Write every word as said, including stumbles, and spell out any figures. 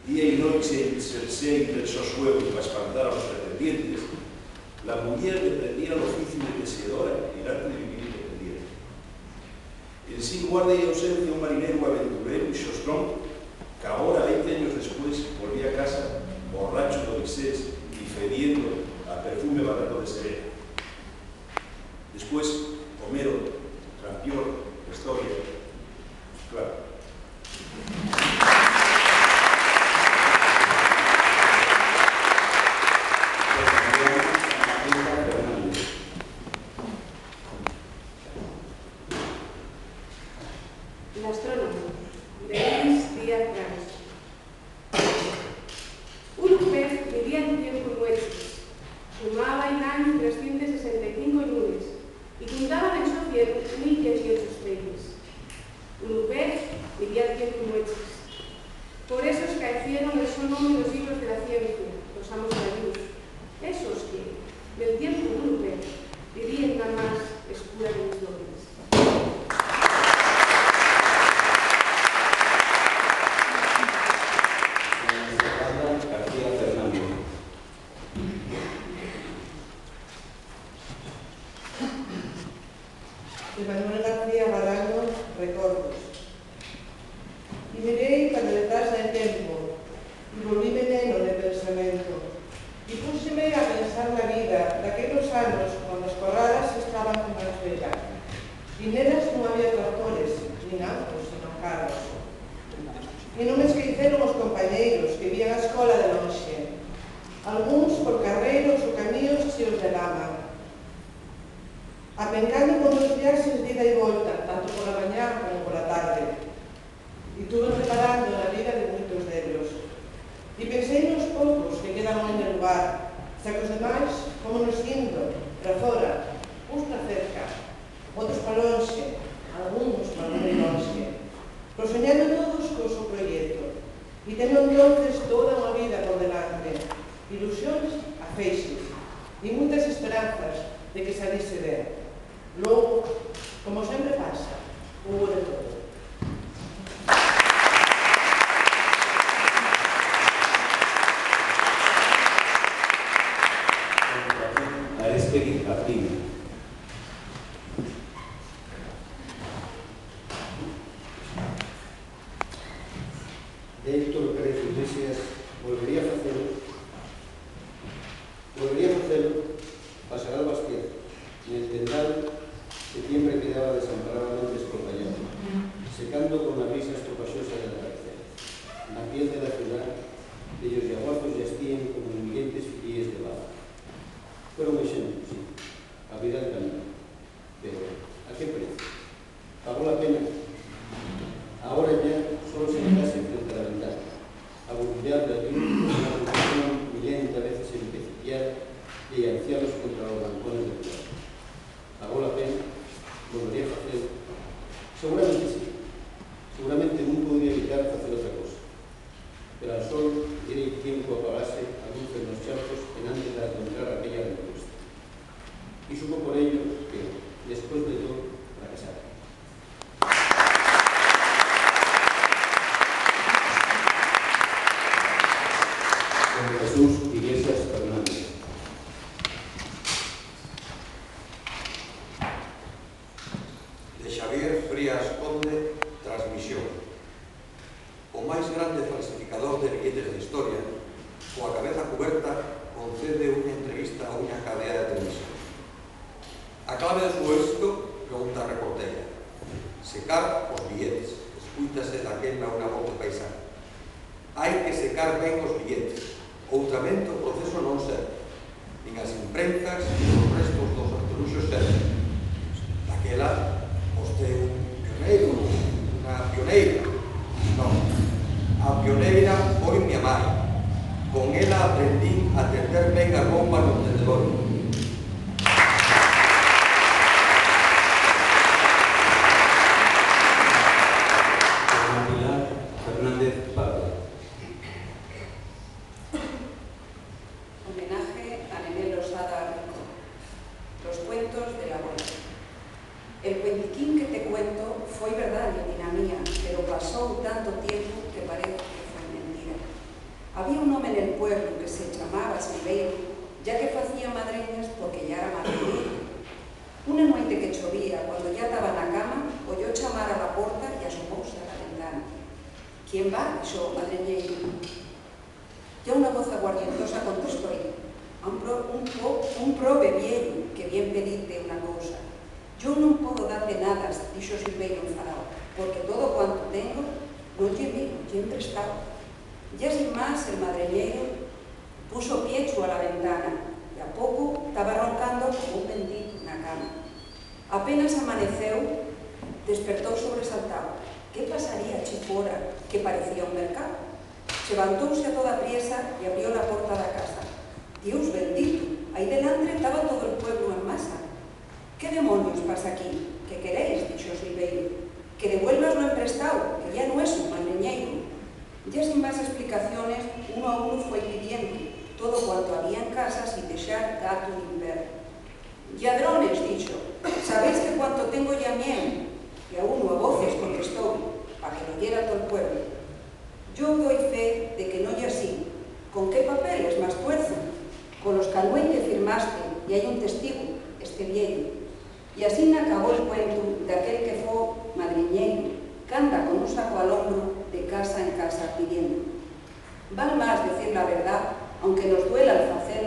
Día y noche, xersé entre los sos xuegos pa espantar a los pretendientes, la muyer deprendía l'oficiu de texedora y l'arte de vivir independiente. En sí, guarde y ausencia un marineru aventureru y xostrón, qu'agora, venti años después, volvía a casa borrachu d'odisés y fediendo a perfume barraco de serena. Después, Homero, trampior, historia, claro. L'astrónomo, Denis Díaz Branco. Unu pez vivía en tiempu nueches, sumaba y daño trescientos sesenta y cinco llunes y contaba nel so cielu mil dieciocho estrelles. Unu pez vivía en tiempu nueches. Por eso escaecieron el so nome los llibros de la ciencia, los amos de la lluz, esos que, nel tiempu d'unu pez, vivíen na más escura de les noches. Señora Servanda García Fernández. De Manuel García Baraldo, Recordos. Y miré pa detrás del tiempo, y volvíme neno de pensamiento, y púxeme a pensar na vida d'aquellos anos cuando as corradas estaban con más vela, y nelas nun había tractores, nin autos, sino carros. Y nun m'esqueiceron os compañeiros que vían a escola de lonxe, algúns por carreiros o camíos chíos de lama, arrencando con dos viaxes d'ida y volta, tanto pola mañá como pola tarde. Y tuve reparando na vida de muitos d'ellos. Y pensé nos pocos que quedan hoy nel lugar, xa que os demais, como nos yindo, pra fora, uns pra cerca, otros pa lonxe, algúns pa muy lonxe, pero soñando todos co so proyecto, y tendo entonces toda una vida por delante, ilusiones a feixes, y muitas esperanzas de que salise ben. Luego, como siempre pasa, hubo de todo. Arestegui García. De Héctor Pérez Iglesias. Volvería a facelo, volvería a facelo pa sacar al bastier, nel tendal que siempre quedaba desamparadamente escordayao, secando con la brisa estropaxosa del atardecer. Na piel de la ciudá, dellos llaguazos yastien como inminentes filies de bala. Fuera un exemplu, sí, abrir el camino. Pero, ¿a qué precio? ¿Pagó la pena? Agora yá solo sentase frente a la ventana, aburruyar la lluz con una reflexión milenta, a veces en pecipiar, y ancialos contra los rancones del cuerpo. ¿Pagó la pena? ¿Volvería a facelo? Seguramente sí. Seguramente nun podría evitar facer otra cosa. Pero al sol diera-y tiempu a apagase a luz en los charcos enantes d'alcontrar aquella respuesta. Y supo por ello que, después de todo, fracasara. Juan Jesús Iglesias Fernández. De Xavier Frías Conde, Transmisión. O máis grande falsificador de billetes de historia, coa cabeza cuberta, concede una entrevista a una cadea de televisión. A clave de su éxito, pregunta a reportera. Secar os billetes, escúitase daquela una voz de paisano. Hai que secar ben os billetes, outramento o proceso non serve, nin as imprenzas nin os restos dos arteluxos serven. Daquela, vosté un pioneiro, unha pioneira. Non, a pioneira foi mi amai. Con ela aprendín a tender ben a roupa no tendedor. Pilar Fernández Pardo. Homenaje a Nené Losada Rico. Los cuentos del abuelo. El cuentiquín que te cuento foi verdá, tina mía, pero pasóu tanto tiempu que parez que foi mentira. Había un home nel pueblu que se chamaba Silveiro, ya que facía madreñas porque ya era madreñeiro. Una nueite que chovía, cuando ya taba na cama, oyó chamar a la porta y asomouse a la ventana. "¿Quién va?", dixo madreñeiro. Ya una voz aguardientosa contestói: "Un pro-, un po-, un probe vieyu que vien pedirte una cousa". "Yo nun puedo date nadas", dixo Silveiro enfadao, "porque todo cuanto tengo non ye mío, ye emprestao". Ya sin más, el madreñeiro puso piechu a la ventana y a poco taba roncando como un bendito na cama. Apenas amaneceu, despertóu sobresaltao. ¿Qué pasaría chi fora que parecía un mercáu? Llevantóuse a toda priesa y abrió la porta da casa. Dios bendito, ahí delantre taba todo el pueblu en masa. "¿Qué demonios pasa aquí? ¿Qué queréis?", dixo Silveiro. "Que devuelvas lo emprestao, que ya no es un madreñeiro". Ya sin más explicaciones, uno a uno foi pidiendo todo cuanto había en casa sin dexar gato nin perro. "Lladrones", dixo, "sabéis que cuanto tengo ya mieu". Y a uno a voces contestóu, pa que lo oyera tol pueblu: "Yo doi fe de que no ye así. ¿Con qué papeles más tuerzo? Con los qu'anoite firmaste, y hai un testigu, este vieyu". Y asina acabó el cuentu d'aquel que fo madreñeiro, qu'anda con un saco al hombru de casa en casa pidiendo. Val más decir la verdá, aunque nos duela'l facer